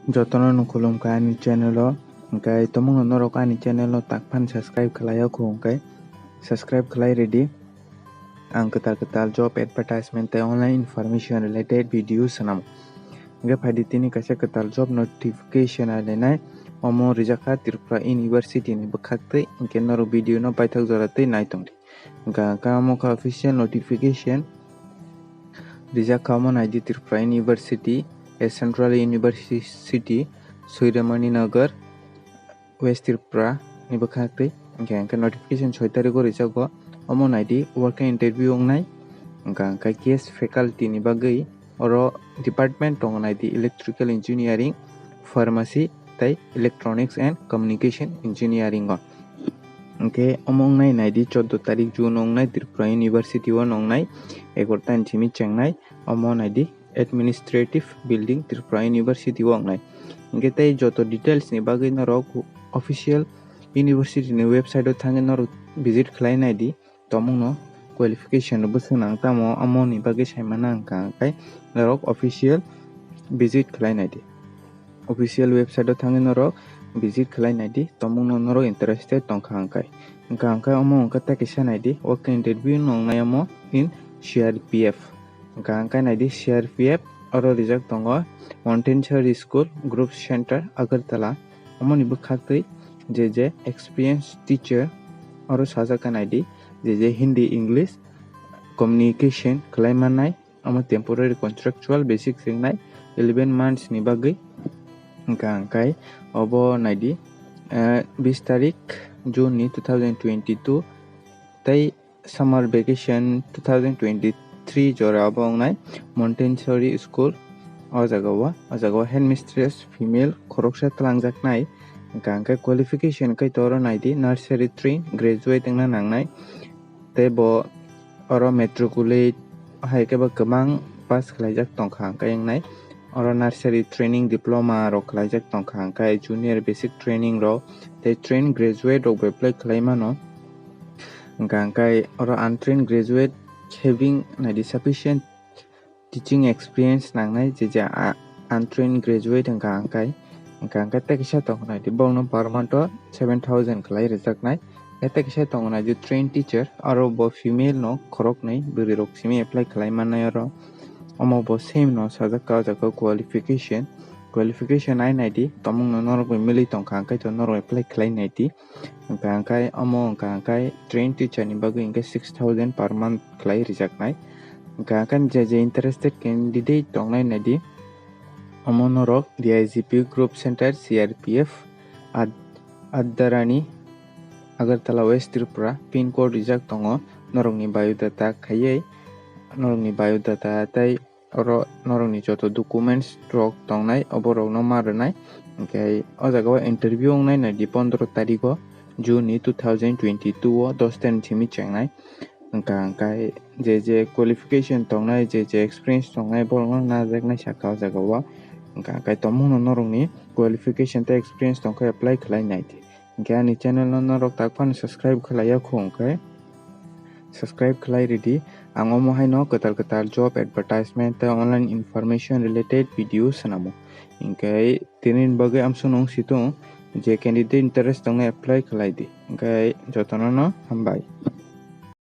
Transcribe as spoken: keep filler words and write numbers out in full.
Jotono no khulumkha ani channel o, hwnkhe tomungno norok ani channel o takphano subscribe khlai ya kho hwnkhe subscribe khlai rwdi. Ang kwtal kwtal job advertisement tei online information related video swnam. Hwnkhe phaidi tini kaisa kwtal job notification nai lainai, omo rijak kha Tripura University ni bwkhaktwi, hwnkhe norok video no paithak jora twi nai tongdi. Hwnkha hwnkha omo kha official notification. Rijak kha omo naidi Tripura University, a central university, Swiramani Nagar, West Tripura ni bwkhaktwi. Hwnkhe hwnkhe notification soi tarikh o rijago. Omo naidi walk-in interview wngnai. Hwnkha hwnkhe guest faculty ni bagwi oro department tongo naidi electrical engineering, pharmacy tei electronics and communication engineering o. Hwnkhe omo wngnai naidi chordo tarikh June o wngnai Tripura University o wngnai egarota ni simi chengnai omo naidi administrative building Tripura University o wngnai. Hwnkhe tei joto details ni bagwi norok official university ni website o thangwi norok visit khlai naidi. Tomungno qualification rwbo swnang tamo amoni bagwi saimana hwnkha hwnkhe norok official visit khlai naidi. Official website o thangwi norok visit khlai naidi, tomungno norok interested tongkha hwnkhe. Hwnkha hwnkhe omo hwnkhe tei kisa naidi, walk-in interview no wngnai omo in C R P F. Hwnkha hwnkhe naidi C R P F oro rijak tongo Montessori School Group Center Agartala. Omoni bwkhaktwi je je experienced teacher oro sajak kha naidi, je je Hindi, English communication khlai mannai, omo temporary contractual basis wngnai eleven months ni bagwi. Hwnkha hwnkhe obo naidi, eh, bis tarik June ni two thousand twenty-two tei summer vacation two thousand twenty-three jora obo wngnai Montessori School. O jaga o, o jaga o headmistress female khoroksa twlangjaknai. Hwnkha hwnkhe qualification khe to oro naidi nursery train graduate wngna nangnai. Tei bo oro matriculate hai khe bo kwbang pass khlaijak tongkha hwnkhe wngnai. Oro nursery training diploma rok khlaijak tongkha hwnkhe junior basic training rok tei train graduate rok bo apply khlai mano. Hwnkha hwnkhe oro untrained graduate having naidi sufficient teaching experience nangnai, je je, ah, untrained graduate hwnkha hwnkhe, hwnkha hwnkhe tei kisa tongo naidi, borokno per month o seven thousand khlai rwjaknai. Tei kisa tongo naidi trained teacher, aro bo female no khoroknwi bwrwi rok simi apply khlai mannai oro. Omo bo same no sajak kha o jaga qualification, qualification ai naidi, tomungno norok bai milwi tongkha hwnkhe to norok apply khlai naidi. Hwnkha hwnkhe omo hwnkha hwnkhe trained teacher ni bagwi hwnkhe six thousand per month khlai rijaknai. Hwnkha hwnkhe je je interested candidate tongnai naidi, omo norok D I G P Group Center, C R P F, Ad-, Addarani, Agartala, West Tripura, pin code rijak tongo. Norokni biodata khaiwi, norokni biodata tei oro norokni joto documents rok tongnai, oborokno ma rwnai. Hwnkhe o jaga o interview wngnai naidi pondro tarikh o June ni two thousand twenty-two o dos ta ni simi chengnai. Hwnkha hwnkhe je je qualification tongnai, je je experience tongnai, borokno najaknai sakha o jaga o. Hwnkha hwnkhe tomungno norokni qualification tei experience tongkhe apply khlai naidi. Hwnkhe ani channel no norok tak phano subscribe khlai ya kho hwnkhe subscribe khlai rwdi. Ang omo haino kwtal kwtal job advertisement tei online information related video swnamo. Hwnkhe tini bagwi amsukno wng si tongo, je candidate interest tongnai apply khlai di. Hwnkhe jotono no hambai.